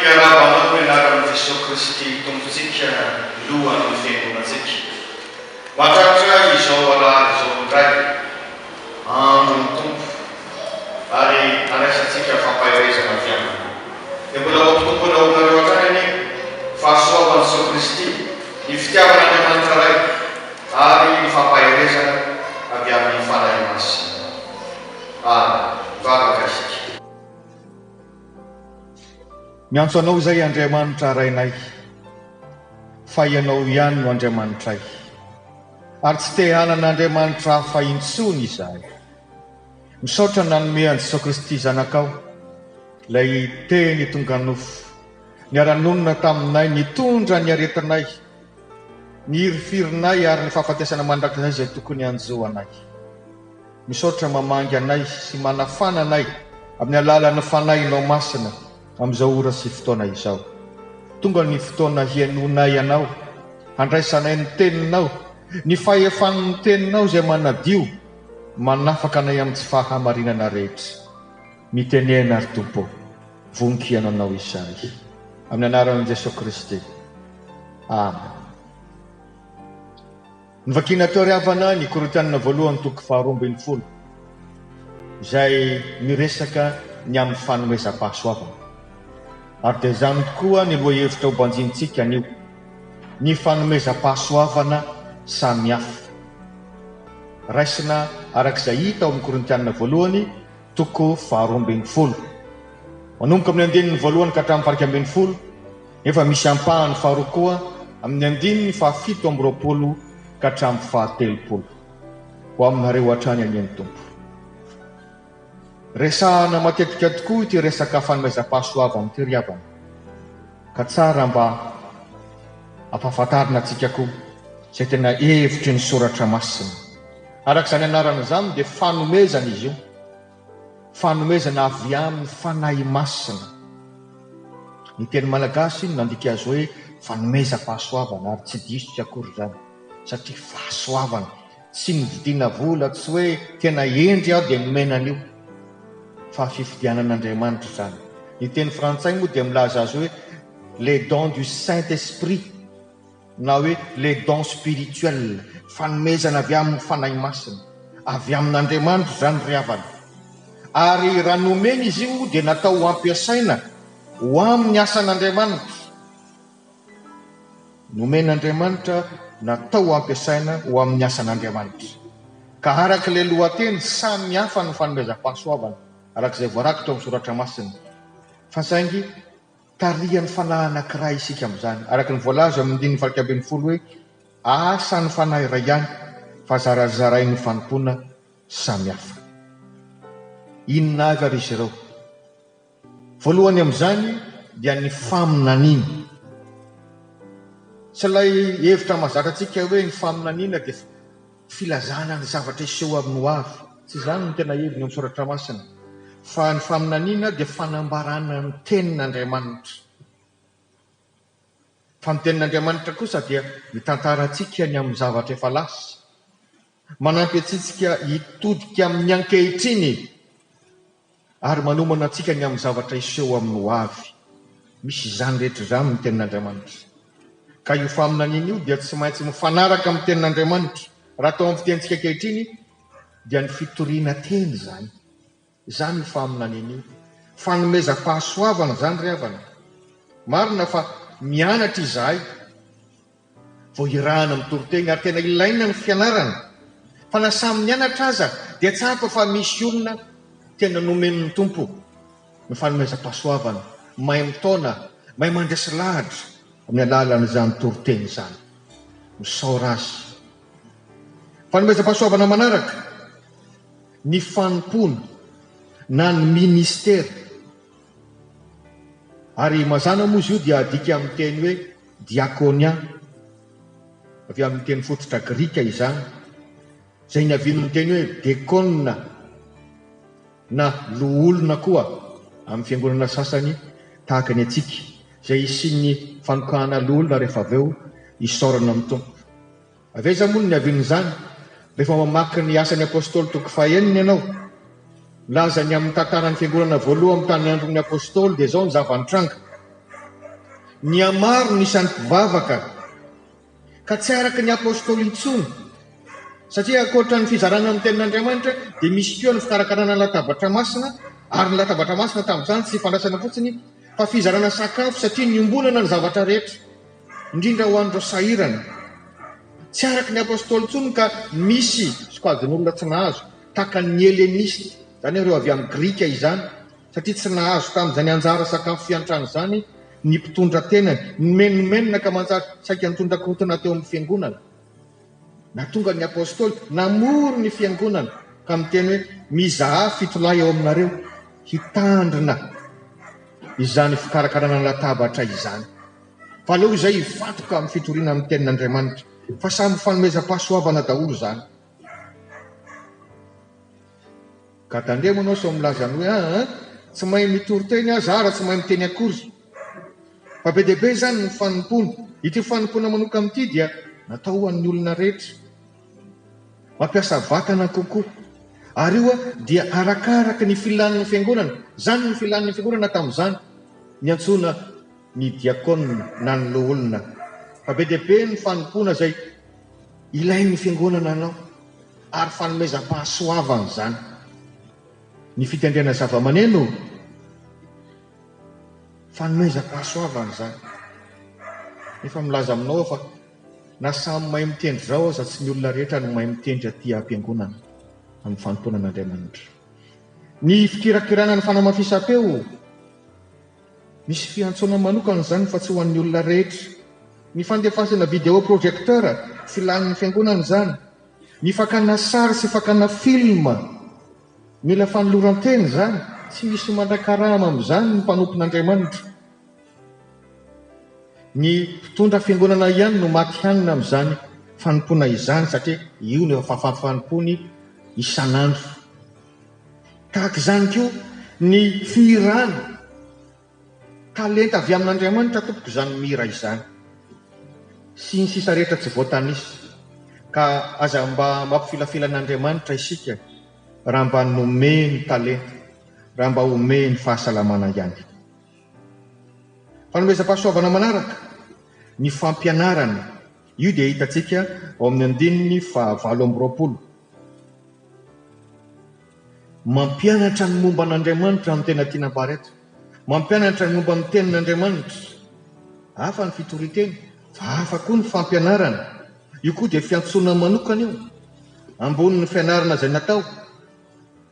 miarahaba anao amin'ny anaran'i Jesoa Kristy Tompontsika Lohan'ny Fiangonantsika. Mahatratra izao alahady izao indray, andron'ny Tompo, ary handraisantsika fampaherezana avy Aminy. Dia mbola ho ampitomboina ho aminareo hatrany anie ny fahasoavan'i Jesoa Kristy, ny fitiavan'Andriamanitra Ray, ary ny fampaherezana avy amin'ny Fanahy Masina. Amen. Mivavaka isika. Miantso Anao izay Andriamanitra Rainay, fa Ianao ihany no Andriamanitray, ary tsy te hanana Andriamanitra hafa intsony izahay. Misaotra nanome an'i Jesoa Kristy Zanakao, ilay Teny tonga nofo, niara-nonina taminay, nitondra ny aretinay, ny hirifirinay ary ny fahafatesana mandrakizay izay tokony hanjo anay. Misaotra mamangy anay sy manafana anay amin'ny alalan'ny Fanahinao Masina amin'izao ora sy fotoana izao. Tonga ny fotoana hihainoanay Anao, handraisanay ny Teninao, ny fahefan'ny Teninao izay manadio, manafaka anay amin'ny tsy fahamarinana rehetra. Mitenena ry Tompo ô, vonon-kihaino Anao izahay. Amin'ny anaran'i Jesoa Kristy. Amen. Novakiana teo ry havana ny Korintianina voalohany toko faharoa ambinifolo izay miresaka ny amin'ny fanomezam-pahasoavana. Ary dia izany tokoa ny lohahevitra ho banjinintsika anio, ny fanomezam-pahasoavana samihafa. Raisina araka izay hita ao amin'ny Korintianina voalohany toko faharoa ambinifolo. Manomboka amin'ny andininy voalohany ka hatramin'ny faha-iraika ambinifolo, Nefa misy ampahany faharoa koa amin'ny andininy faha-27 ka hatramin'ny faha-30. Ho aminareo hatrany anie ny Tompo. Resahana matetika tokoa ity resaka fanomezam-pahasoavana ity ry havana, ka tsara mba ampahafantarina antsika koa izay tena hevitry ny Soratra Masina. Araka izany anarana izany dia fanomezana izy io. Fanomezana avy amin'ny Fanahy Masina. Ny teny malagasy no nandika azy hoe fanomezam-pahasoavana ary tsy diso tsy akory izany satria fahasoavana, tsy nividiana vola, tsy hoe tena hendry aho dia nomena an'io fa fifidianan'Andriamanitra izany. Ny teny frantsay moa dia milaza azy hoe les dons du Saint Esprit. na hoe les dons spirituels, fanomezana avy amin'ny Fanahy Masina, avy amin'Andriamanitra izany ry havana. Ary raha nomena izy io dia natao ho ampiasaina ho amin'ny asan'Andriamanitra. Nomen'Andriamanitra natao ho ampiasaina ho amin'ny asan'Andriamanitra. Ka araka ilay lohateny, samy hafa ny fanomezam-pahasoavana, araka izay voarakitra ao amin'ny Soratra Masina. Fa saingy Tarihan'ny fanahy anankiray isika amin'izany, araka ny voalaza amin'ny andininy faha-iraika ambinifolo hoe, Asan'ny fanahy iray ihany, fa zarazarain'ny fanompoana samy hafa. Inona avy ary izy ireo? Voalohany amin'izany dia ny faminaniana. Tsy ilay hevitra mahazatra antsika hoe ny faminaniana dia filazana ny zavatra hiseho amin'ny ho avy. Tsy izany no tena heviny ao amin'ny Soratra Masina, fa ny faminaniana dia fanambarana ny Tenin'Andriamanitra. Fa ny Tenin'Andriamanitra kosa dia mitantara antsika ny amin'ny zavatra efa lasa, manampy antsika hitodika amin'ny ankehitriny. Ary manomana antsika ny amin'ny zavatra hiseho amin'ny ho avy. Misy izany rehetra izany ny Tenin'Andriamanitra. Ka io faminaniana io dia tsy maintsy mifanaraka amin'ny Tenin'Andriamanitra. Raha atao amin'ny fitenintsika ankehitriny dia ny fitoriana teny izany. Izany io faminaniana io. Fanomezam-pahasoavana izany ry havana. Marina fa mianatra izahay. Vao irahana mitory teny ary tena ilaina ny fianarana. Fa na samy nianatra aza dia tsapa fa misy olona tena nomen'ny Tompo ny fanomezam-pahasoavana, mahay mitaona, mahay mandresy lahatra amin'ny alalan'izany toriteny izany. Misaora azy. Fanomezam-pahasoavana manaraka, ny fanompoana na ny ministera. Ary mazàna moa izy io dia adika amin'ny teny hoe diakonia, avy amin'ny teny fototra grika izany, izay niavian'ny teny hoe dekôna na loholona koa amin'ny fiangonana sasany tahaka ny antsika, izay hisian'ny fanokahana loholona rehefa avy eo hisaorana ny Tompo. Avy aiza moa no niavian'izany? Rehefa mamaky ny Asan'ny Apostoly toko fahenina ianao, milaza ny amin'ny tantaran'ny fiangonana voalohany tamin'ny andron'ny Apostoly, dia izao ny zava-nitranga. Nihamaro ny isan'ny mpivavaka, ka tsy araka ny apostoly intsony. Satria ankoatra ny fizarana ny tenin'Andriamanitra dia misy koa ny fikarakarana ny latabatra masina, ary ny latabatra masina tamin'izany tsy fandraisana fotsiny fa fizarana sakafo satria niombonana ny zavatra rehetra, indrindra ho an'ireo sahirana. Tsy araka ny apostoly intsony ka misy sokajin'olona tsy nahazo, tahaka ny Helenista, izany hoe ireo avy amin'ny Grika izany, satria tsy nahazo tamin'izany anjara sakafo fiantrana izany ny mpitondra tenany, nimenomenona ka manjary saika nitondra korontana teo amin'ny fiangonana. Nahatonga ny Apostoly namory ny fiangonana ka miteny hoe, Mizahà fitolahy eo aminareo hitandrina izany fikarakarana ny latabatra izany. Fa aleo izay hifantoka amin'ny fitoriana ny Tenin'Andriamanitra, fa samy fanomezam-pahasoavana daholo izany. Ka tandremo anao sao milaza ny hoe aa tsy mahay mitory teny aho za raha tsy mahay miteny akory. Fa be dia be izany ny fanompoana. Ity fanompoana manokana ity dia natao ho an'ny olona rehetra. Mampiasa vatana kokoa. Ary io dia arakaraka ny filan'ny fiangonana. Izany ny filan'ny fiangonana tamin'izany. Niantsoana ny diakona na ny loholona. Fa be dia be ny fanompoana izay ilain'ny fiangonana anao. Ary fanomezam-pahasoavana izany. Ny fitendrena zava-maneno, fanomezam-pahasoavana izany. Nefa milaza aminao aho fa na samy mahay mitendry izao aza tsy ny olona rehetra no mahay mitendry aty am-piangonana amin'ny fanompoana an'Andriamanitra. Ny fikirakirana ny fanamafisam-peo, misy fiantsoana manokana izany fa tsy ho an'ny olona rehetra. Ny fandefasana vidéo projecteur, filan'ny fiangonana izany. Ny fakana sary sy fakana film, mila fanoloran-tena izany, tsy misy mandray karama amin'izany ny mpanompon'Andriamanitra. Ny mpitondra fiangonana ihany no matihanina amin'izany fanompoana izany satria io no efa fanompoany isan'andro. Tahaka izany koa ny fihirana. Talenta avy amin'Andriamanitra tompoko izany mihira izany. Sy ny sisa rehetra tsy voatanisa. Ka aza mba mampifilafila an'Andriamanitra isika raha mba nomeny talenta, raha mba omeny fahasalamana ihany. Fanomezam-pahasoavana manaraka, ny fampianarana. Io dia hitantsika ao amin'ny andininy faha 28. Mampianatra ny momba an'Andriamanitra no tena tiana ambara eto. Mampianatra ny momba ny Tenin'Andriamanitra. Hafa ny fitorian-teny, fa hafa koa ny fampianarana. Io koa dia fiantsoana manokana io, ambonin'ny fianarana izay natao.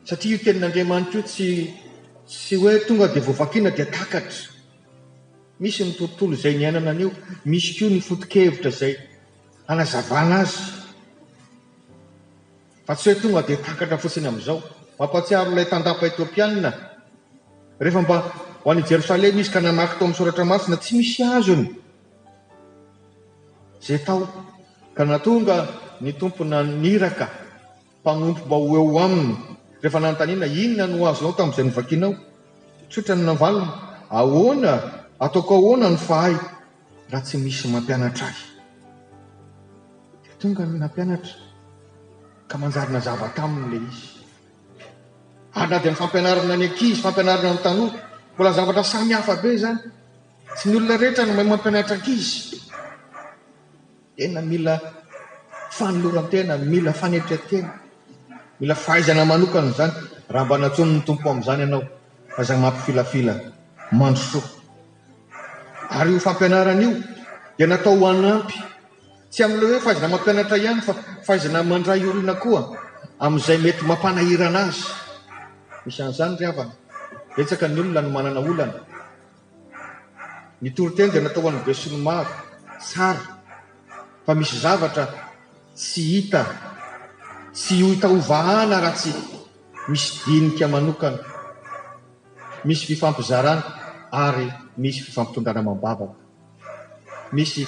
Satria io Tenin'Andriamanitra io tsy tsy hoe tonga dia voavakiana dia takatra. Misy ny tontolo izay niainana an'io, misy koa ny foto-kevitra izay hanazavana azy. Fa tsy hoe tonga dia takatra fotsiny amin'izao. Mampahatsiaro ilay tandapa Etiopiana, rehefa mba ho any Jerosalema izy ka namaky tao amin'ny Soratra Masina, tsy misy azony izay tao. Ka nahatonga ny Tompo naniraka mpanompo mba ho eo aminy. Rehefa nanontaniana, Inona no azonao tamin'izay novakinao? Tsotra ny navaliny, Ahoana, ataoko ahoana no fahay raha tsy misy mampianatra ahy? Dia tonga ny nampianatra ka manjary nazava taminy ilay izy. Ary na dia ny fampianarana ny ankizy, fampianarana ny tanora, mbola zavatra samy hafa be izany. Tsy ny olona rehetra no mahay mampianatra ankizy. Tena mila fanoloran-tena, mila fanetren-tena, mila fahaizana manokana izany. Raha mba nantsoin'ny Tompo amin'izany ianao, aza mampifilafila, mandrosoa. Ary io fampianarana io dia natao ho hanampy, tsy amin'ilay hoe fahaizana mampianatra ihany fa fahaizana mandray olona koa amin'izay mety mampanahirana azy. Misy an'izany ry havana. Betsaka ny olona no manana olana. Ny toriteny dia natao ho an'ny besinimaro. Tsara. Fa misy zavatra tsy hita, tsy ho hita hovahana raha tsy misy dinika manokana. Misy fifampizarana ary misy fifampitondrana amam-bavaka. Misy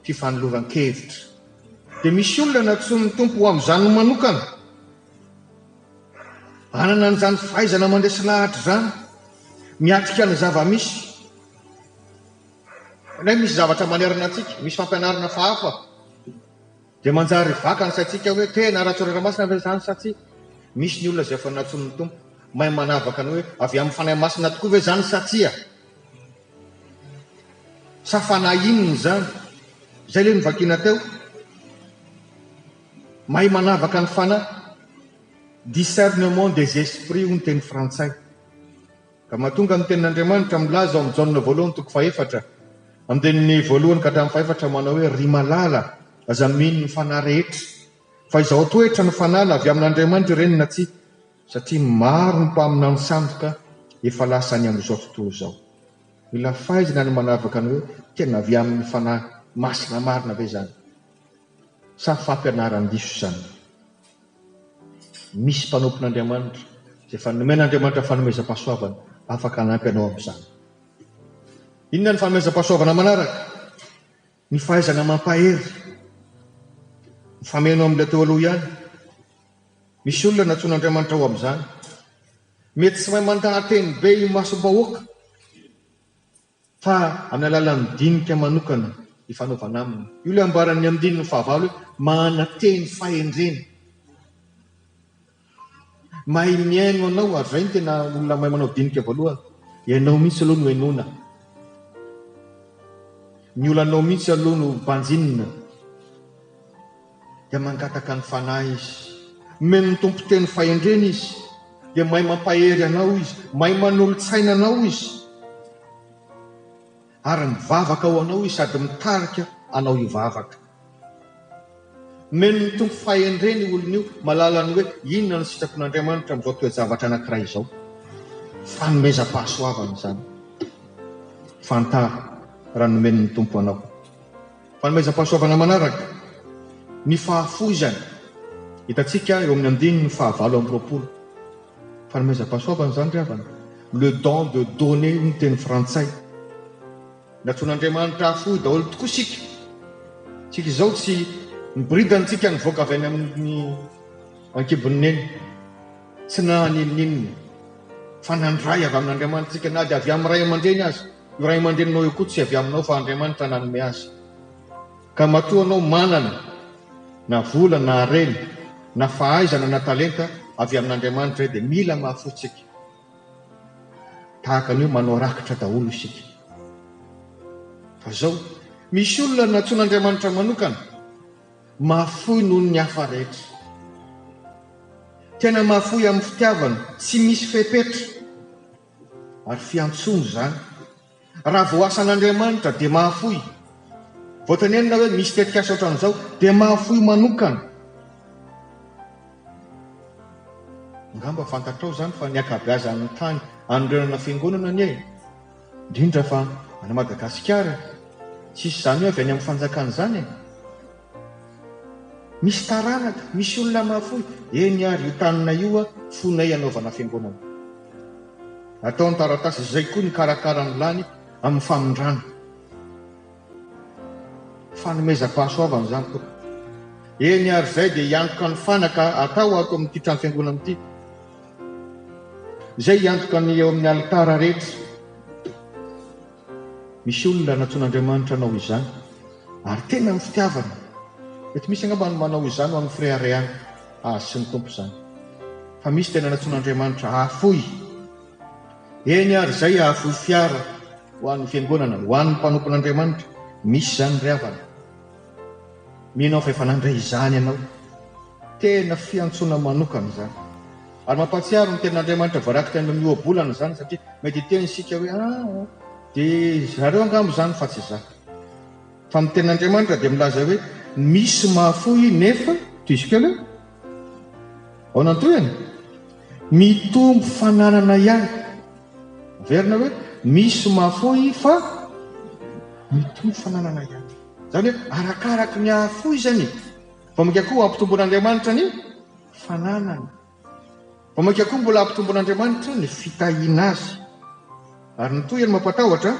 fifanoloran-kevitra. Dia misy olona nantsoin'ny Tompo ho amin'izany manokana. Hanana an'izany fahaizana mandresy lahatra izany, miatrika ny zava-misy. Indraindray misy zavatra manerana antsika, misy fampianarana fa hafa. Dia manjary vaka ny saintsika hoe tena ara-tsoratra masina ve izany sa tsia? Misy ny olona izay efa nantsoin'ny Tompo, mahay manavaka ny hoe avy amin'ny Fanahy Masina tokoa ve izany sa tsia? Sa fanahy inona izany? Izay ilay novakiana teo. Mahay manavaka ny fanahy. Discernement des esprits hoy ny teny frantsay. Ka mahatonga ny tenin'Andriamanitra milaza ao amin'ny Jaona voalohany toko fahefatra, andininy voalohany ka hatramin'ny fahefatra manao hoe, Ry malala, aza mino ny fanahy rehetra, fa izao toetra no fanahy na avy amin'Andriamanitra ireny na tsia, satria maro ny mpaminany sandoka efa lasa any amin'izao tontolo izao. Mila fahaizana ny manavaka ny hoe tena avy amin'ny fanahy masina marina ve izany sa fampianaran-diso izany. Misy mpanompon'Andriamanitra izay efa nomen'Andriamanitra fanomezam-pahasoavana afaka hanampy anao amin'izany. Inona ny fanomezam-pahasoavana manaraka? Ny fahaizana mampahery. Mifameno amin'ilay teo aloha ihany. Misy olona nantsoin'Andriamanitra ho amin'izany. Mety tsy mahay mandaha-teny be imasom-bahoaka, fa amin'ny alalan'ny dinika manokana ifanaovana aminy. Io ilay ambaran'ny andininy fahavalo hoe mananteny fahendrena. Mahay mihaino anao ary izay no tena olona mahay manao dinika voalohany. Ianao mihitsy aloha no henoina. Ny olanao mihitsy aloha no banjinina. Dia mangataka ny Fanahy izy. Omen'ny Tompo teny fahendrena izy. Dia mahay mampahery anao izy. Mahay manolo-tsaina anao izy. Ary mivavaka ho anao izy sady mitarika anao hivavaka. Omen'ny Tompo fahendrena io olona io mahalala ny hoe inona no sitrapon'Andriamanitra amin'izao toe-javatra anankiray izao. Fanomezam-pahasoavana izany. Fantaro raha nomen'ny Tompo anao. Fanomezam-pahasoavana manaraka, ny fahafoizana. Hitantsika eo amin'ny andininy faha-28. Fanomezam-pahasoavana izany ry havana. Le don de donner hoy ny teny frantsay. Nantsoin'Andriamanitra hahafoy daholo tokoa isika. Isika izao tsy miboridana isika nivoaka avy any amin'ny ankibon'ny neny. Tsy nahaninon'inona. Fa nandray avy amin'Andriamanitra isika na dia avy amin'ny ray aman-dreny aza. Io ray aman-dreninao io koa tsy avy aminao fa Andriamanitra nanome azy. Ka matoa anao manana na vola na harena na fahaizana na talenta avy amin'Andriamanitra dia mila mahafoy tsika. Tahaka ny hoe manao rakitra daholo isika. Fa zao, misy olona nantsoin'Andriamanitra manokana, mahafoy noho ny hafa rehetra. Tena mahafoy amin'ny fitiavana, tsy misy fepetra. Ary fiantsoana izany. Raha voasan'Andriamanitra dia mahafoy. Vao tenenina hoe misy tetikasa ohatran'izao dia mahafoy manokana. Angamba fantatrao izany fa ny ankabeazan'ny tany anorenana fiangonana anie, indrindra fa any Madagasikara, tsisy izany hoe avy any amin'ny fanjakana izany e. Misy taranaka, misy olona mahafoy. Eny ary, io taninay io fonay hanaovana fiangonana. Atao ny taratasy, izay koa nikarakara ny lany amin'ny famindrana. Fanomezam-pahasoavana izany tompoko. Eny ary izay dia hiantoka ny fanaka atao ato amin'ity trano fiangonana ity. Izay hiantoka ny eo amin'ny alitara rehetra. Misy olona nantsoin'Andriamanitra hanao izany ary tena amin'ny fitiavana. Mety misy angamba ny manao izany ho amin'ny fireharehana azy sy ny Tompo izany. Fa misy tena nantsoin'Andriamanitra hahafoy. Eny ary izay hahafoy fiara ho an'ny fiangonana, ho an'ny mpanompon'Andriamanitra. Misy izany ry havana. Mino aho fa efa nandray izany ianao. Tena fiantsoana manokana izany. Ary mampahatsiaro ny tenin'Andriamanitra voarakitra any amin'ny ohabolana izany satria mety hiteny isika hoe ah, dia zareo angamba izany fa tsy izaho. Fa ny tenin'Andriamanitra dia milaza hoe misy mahafoy nefa, tohizo kely hoe, aona ny tohiny? Mitombo fananana ihany. Averina hoe misy mahafoy fa mitombo fananana ihany. Izany hoe arakaraky ny hahafoizany vao mainka koa hampitomboan'Andriamanitra ny fananany. Vao mainka koa mbola hampitomboan'Andriamanitra ny fitahiana azy. Ary ny tohiny mampatahotra,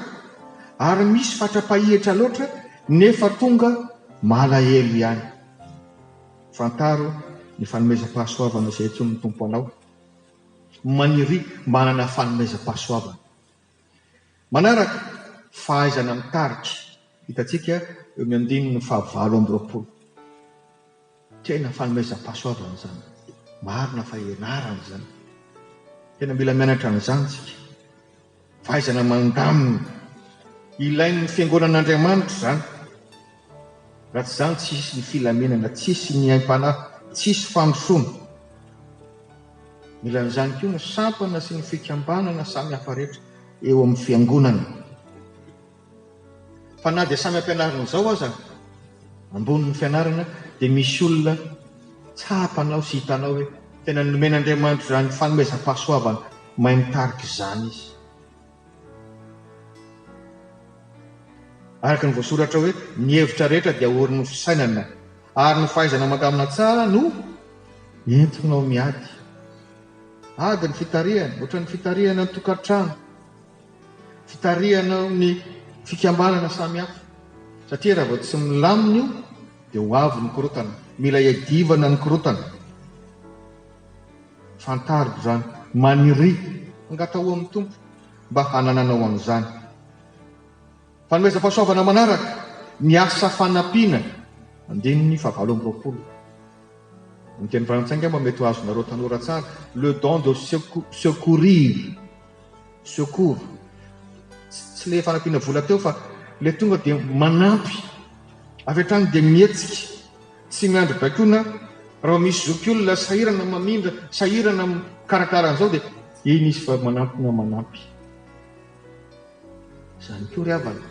ary misy fatra-pahihitra loatra nefa tonga malahelo ihany. Fantaro ny fanomezam-pahasoavana izay antsoin'ny Tompo anao. Maniria mba hanana fanomezam-pahasoavana. Manaraka, fahaizana mitarika, hitantsika eo amin'ny andininy faha-28. Tena fanomezam-pahasoavana izany. Marina fa ianarana izany. Tena mila mianatra an'izany isika. Fahaizana mandamina. Ilain'ny Fiangonan'Andriamanitra izany. Raha tsy izany tsy hisy ny filaminana, tsy hisy ny aim-panahy, tsy hisy fandrosoana. Mila an'izany koa ny sampana sy ny fikambanana samihafa rehetra eo amin'ny Fiangonana. Fa na dia samy ampianarina izao aza, ambonin'ny fianarana, dia misy olona tsapanao sy hitanao hoe tena nomen'Andriamanitra izany fanomezam-pahasoavana mahay mitarika izany izy. Araka ny voasoratra hoe, ny hevitra rehetra dia orin'ny fisainana, ary ny fahaizana mandamina tsara no entinao miady. Ady ny fitarihana, ohatran'ny fitarihana ny tokantrano. Fitarihana ny fikambanana samihafa satria raha vao tsy milamina io dia ho avy ny korontana. Mila iadivana ny korontana. Fantaro izany. Maniria. Angataho amin'ny Tompo mba hanananao an'izany. Fanomezam-pahasoavana manaraka, ny asa fanampiana, andininy fahavalo amby roapolo. Amin'ny teny frantsay angamba mety ho azonareo tanora tsara, le don de secourir. Secours. Tsy le fanampiana vola teo fa le tonga dia manampy. Avy hatrany dia mihetsika. Tsy miandry baikoana raha misy zokiolona sahirana mamindra, sahirana mikarakara an'izao dia iny izy fa manampy na manampy. Izany koa ry havana.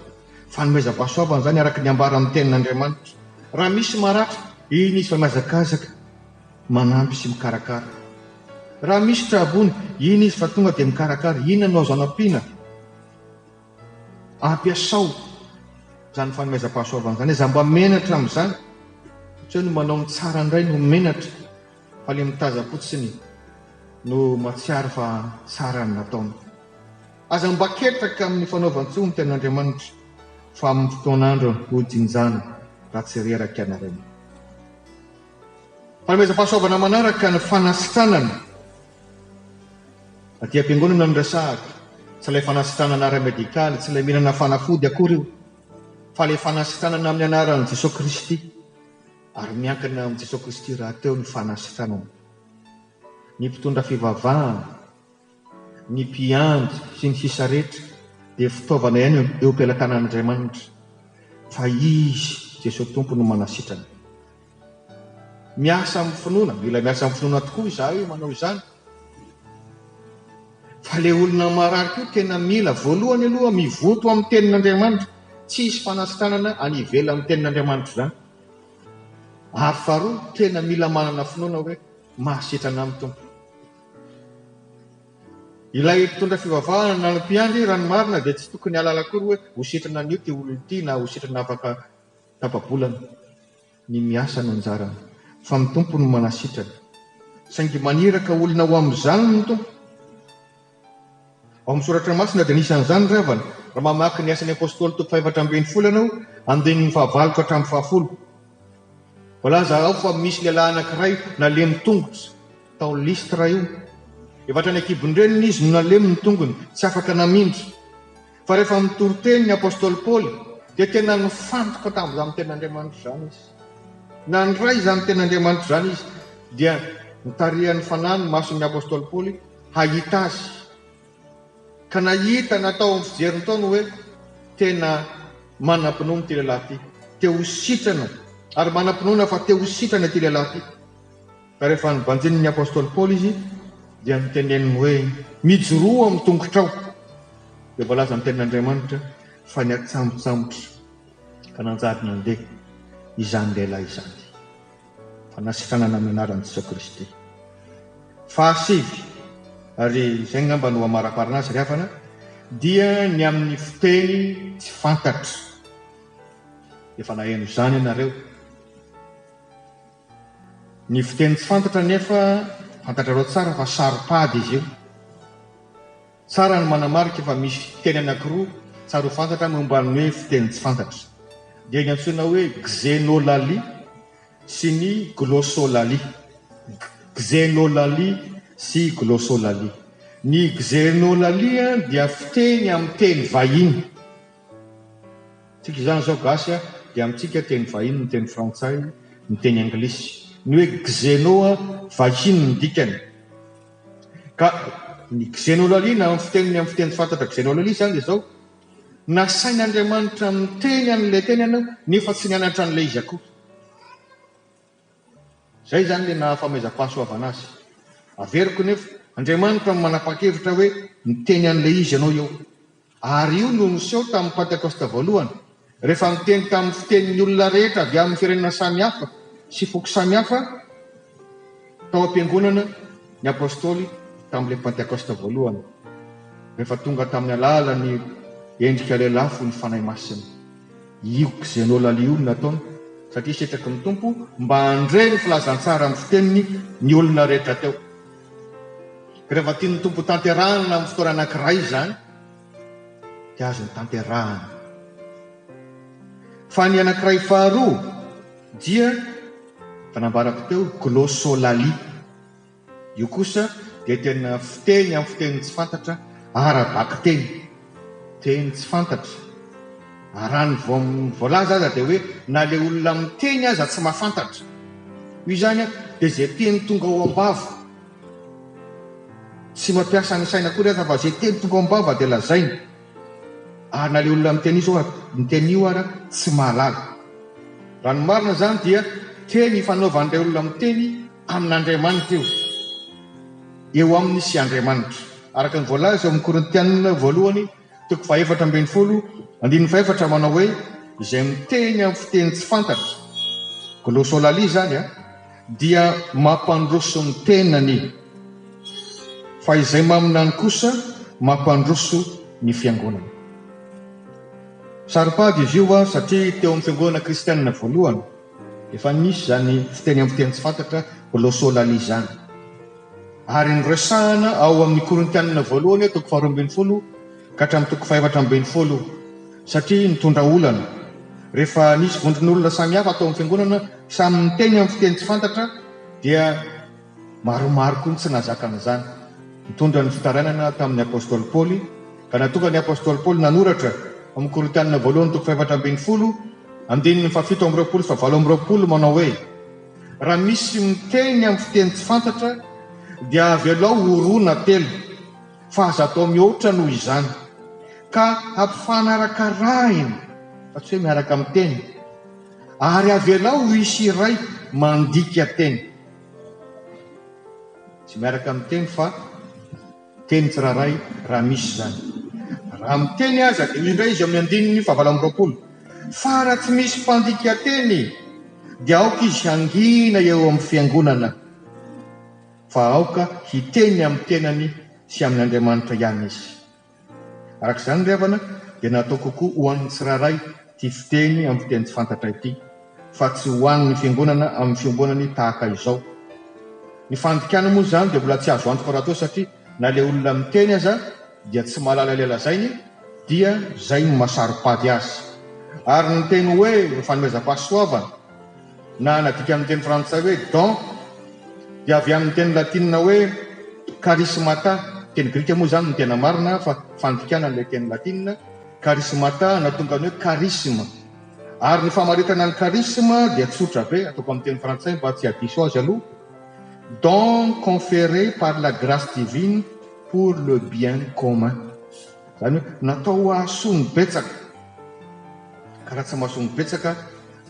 Fanomezam-pahasoavana izany araka ny ambaran'ny tenin'Andriamanitra. Raha misy maratra, iny izy fa mihazakazaka manampy sy mikarakara. Raha misy traboina, iny izy fa tonga dia mikarakara. Inona no azo anampiana? Ampiasao izany fanomezam-pahasoavana izany. Aza mba menatra amin'izany. Tsy hoe ny manao ny tsara indray no menatra, fa ilay mitazam-potsiny no mahatsiaro fa tsara ny nataony. Aza mba ketraka amin'ny fanaovan-tsoa ny tenin'Andriamanitra, fa amin'ny fotoan'andro hojinjana raha tsy reraka ianareo. Fanomezam-pahasoavana manaraka ny fanasitranana. Aty am-piangonana no resahako, tsy ilay fanasitranana ara-medikaly, tsy ilay mihinana fanafody akory io, fa ilay fanasitranana amin'ny anaran'i Jesoa Kristy, ary miankina amin'i Jesoa Kristy rahateo ny fanasitranana. Ny mpitondra fivavahana, ny mpiandry sy ny sisa rehetra dia fitaovana ihany eo am-pelatanan'Andriamanitra fa Izy Jesoa Tompo no manasitrana. Miasa amin'ny finoana, mila miasa amin'ny finoana tokoa izahay manao izany. Fa ilay olona marary koa tena mila voalohany aloha mivoto amin'ny tenin'Andriamanitra, tsy hisy fanasitranana any ivelan'ny tenin'Andriamanitra izany. Ary faharoa, tena mila manana finoana hoe mahasitrana amin'ny Tompo. Ilay mpitondra fivavahana na ny mpiandry, raha ny marina, dia tsy tokony hahalala akory hoe ho sitrana an'io ity olona ity na ho sitrana afaka tapa-bolana. Ny miasa no anjarany, fa ny Tompo no manasitrana. Saingy maniraka olona ho amin'izany ny Tompo. Ao amin'ny Soratra Masina dia anisan'izany ry havana, raha mamaky ny Asan'ny Apostoly toko fahefatra ambin'ny folo ianao, andininy fahavalo ka hatramin'ny fahafolo. Voalaza ao fa misy lehilahy anankiray nalemy tongotra. Tao Lystra io. Efa hatrany an-kibon-dreniny izy no nalemy ny tongony, tsy afaka namindra. Fa rehefa nitory teny ny apostoly Paoly, dia tena nifantoka tamin'izany tenin'Andriamanitra izany izy. Nandray izany tenin'Andriamanitra izany izy, dia notarihan'ny Fanahy ny mason'ny apostoly Paoly hahita azy. Ka nahita na tao amin'ny fijeriny tao ny hoe tena manam-pinoana ity lehilahy ity. Te ho sitrana, ary manam-pinoana fa te ho sitrana ity lehilahy ity. Ka rehefa nobanjinin'ny apostoly Paoly izy, dia noteneniny hoe, Mijoroa amin'ny tongotrao. Dia voalaza ny tenin'Andriamanitra fa niatsambotsambotra ka nanjary nandeha izany lehilahy izany. Fanasitranana amin'ny anaran'i Jesoa Kristy. Fahasivy, ary izay angamba no hamaraparana azy ry havana, dia ny amin'ny fiteny tsy fantatra. Efa naheno izany ianareo. Ny fiteny tsy fantatra anefa fantatrareo tsara fa saro-pady izy io. Tsara ny manamarika fa misy fiteny anankiroa tsara ho fantatra momba ny hoe fiteny tsy fantatra. Dia ny antsoina hoe xenolalie sy ny glossolalie. Xenolalie sy glossolalie. Ny xenolalie dia fiteny amin'ny teny vahiny. Tsika izany izao gasy a, dia amintsika teny vahiny ny teny frantsay, ny teny anglisy. Ny hoe xeno a, vahiny ny dikany. Ka ny xenolalie na amin'ny fiteniny amin'ny fiteny tsy fantatra xenolalie izany dia izao, Nasain'Andriamanitra niteny an'ilay teny ianao nefa tsy nianatra an'ilay izy akory. Izay izany ilay naha-famehezam-pahasoavana azy. Averiko nefa, Andriamanitra no manapa-kevitra hoe miteny an'ilay izy ianao eo. Ary io no niseho tamin'ny Pantekosta voalohany, rehefa niteny tamin'ny fitenin'ny olona rehetra avy amin'ny firenena samihafa sy foko samihafa tao am-piangonana ny apostoly tamin'ilay Pantekosta voalohany, rehefa tonga tamin'ny alalan'ny endrika lelafo ny Fanahy Masina. Io xenolalie io no nataony satria sitraky ny Tompo mba handre ny filazantsara amin'ny fiteniny ny olona rehetra teo. Rehefa tian'ny Tompo hotanterahina amin'ny fotoana anankiray izany dia azony tanterahina. Fa ny anankiray faharoa dia efa nambarako teo, glossolalie. Io kosa dia tena fiteny amin'ny fiteny tsy fantatra, ara-bakiteny. Teny tsy fantatra. Ary raha ny voalaza aza dia hoe na ilay olona miteny aza tsy mahafantatra. Io izany dia izay teny tonga ao am-bava. Tsy mampiasa ny saina akory aza fa izay teny tonga ao am-bava dia lazainy. Ary na ilay olona miteny io miteny io ara tsy mahalala. Raha ny marina izany dia teny ifanaovan'ilay olona miteny amin'Andriamanitra io. Eo aminy sy Andriamanitra. Araka ny voalaza eo amin'ny Korintianina voalohany toko faha-14 andininy fahefatra manao hoe izay miteny amin'ny fiteny tsy fantatra, glossolalie izany an, dia mampandroso ny tenany, fa izay maminany kosa mampandroso ny fiangonana. Saro-pady izy io satria teo amin'ny fiangonana kristianina voalohany, efa nisy izany fiteny amin'ny fiteny tsy fantatra, glossolalie izany. Ary noresahana ao amin'ny Korintianina voalohany toko faharoa ambin'ny folo ka hatramin'ny toko faha-14, satria nitondra olana. Rehefa nisy vondron'olona samihafa tao amin'ny fiangonana samy niteny amin'ny fiteny tsy fantatra dia maromaro koa ny tsy nahazaka an'izany. Nitondra ny fitarainana tamin'ny apostoly Paoly, ka nahatonga ny apostoly Paoly nanoratra ao amin'ny Korintianina voalohany toko faha-14, andininy faha-27 sy faha-28 manao hoe, Raha misy miteny amin'ny fiteny tsy fantatra dia avelao ho roa na telo, fa aza atao mihoatra noho izany, ka ampifanarakarahina, fa tsy hoe miaraka miteny, ary avelao ho hisy iray mandika teny. Tsy miaraka miteny fa teny tsirairay raha misy izany. Raha miteny aza dia hoy indray izy amin'ny andininy fahavalo amby roapolo, Fa raha tsy misy mpandika teny dia aoka izy hangina eo amin'ny fiangonana, fa aoka hiteny amin'ny tenany sy amin' Andriamanitra ihany izy. Araka izany ry havana dia natao kokoa ho an'ny tsirairay ity fiteny amin'ny fiteny tsy fantatra ity fa tsy ho an'ny fiangonana amin'ny fiombonany tahaka izao. Ny fandikana moa izany dia mbola tsy azo antoka rahateo satria na ilay olona miteny aza dia tsy mahalala ilay lazainy dia izay no maha-saro-pady azy. Ary ny teny hoe fanomezam-pahasoavana na nadika amin'ny teny frantsay hoe don dia avy amin'ny teny latinina hoe charismata, teny grika moa izany no tena marina fa fandikana an'ilay teny latinina, charismata nahatonga ny hoe charisme. Ary ny famaritana ny charisme dia tsotra be, ataoko amin'ny teny frantsay mba tsy hadiso azy aloha, don conféré par la grâce divine pour le bien commun. Izany hoe natao hahasoa ny betsaka. Ka raha tsy mahasoa ny betsaka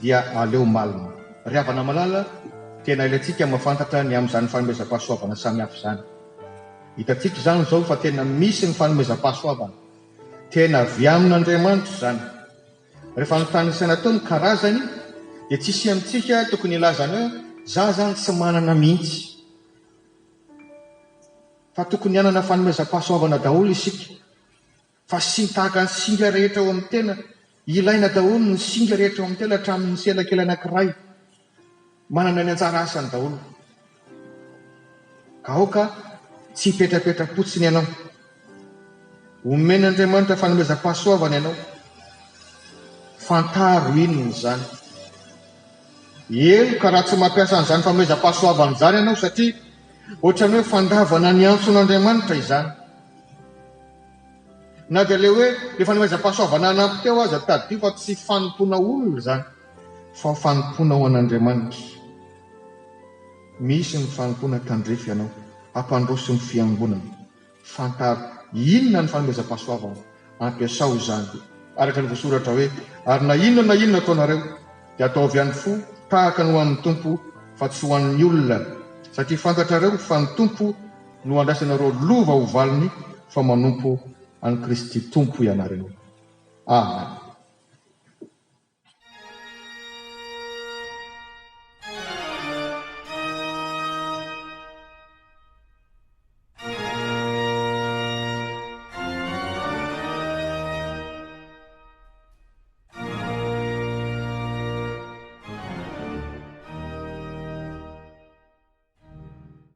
dia aleo malina. Ry havana malala, tena ilaintsika mahafantatra ny amin'izany fanomezam-pahasoavana samihafa izany. Hitantsika izany izao fa tena misy ny fanomezam-pahasoavana. Tena avy amin'Andriamanitra izany. Rehefa notanisaina teo ny karazany dia tsisy amintsika tokony hilaza ny hoe za zany tsy manana mihitsy. Fa tokony hanana fanomezam-pahasoavana daholo isika. Fa sy tahaka ny singa rehetra ao amin'ny tena, ilaina daholo ny singa rehetra ao amin'ny tena hatramin'ny sela kely anankiray. Manana ny anjara asany daholo. Ka aoka tsy hipetrapetra-potsiny ianao. Omen'Andriamanitra fanomezam-pahasoavana ianao. Fantaro inona izany. Heloka raha tsy mampiasa an'izany fanomezam-pahasoavana izany ianao satria ohatran'ny hoe fandavana ny antson'Andriamanitra izany. Na dia ilay hoe ilay fanomezam-pahasoavana hanampy teo aza, tadidio fa tsy fanompoana olona izany fa fanompoana ho an'Andriamanitra. Misy ny fanompoana tandrify anao, hampandroso ny fiangonana. Fantaro inona ny fanomezam-pahasoavana, ampiasao izany. Araka ny voasoratra hoe, Ary na inona na inona ataonareo, dia ataovy an'ny fo tahaka ny ho an'ny Tompo, fa tsy ho an'ny olona, satria fantatrareo fa ny Tompo no andraisanareo lova ho valiny, fa manompo an'i Kristy Tompo ianareo. Amen.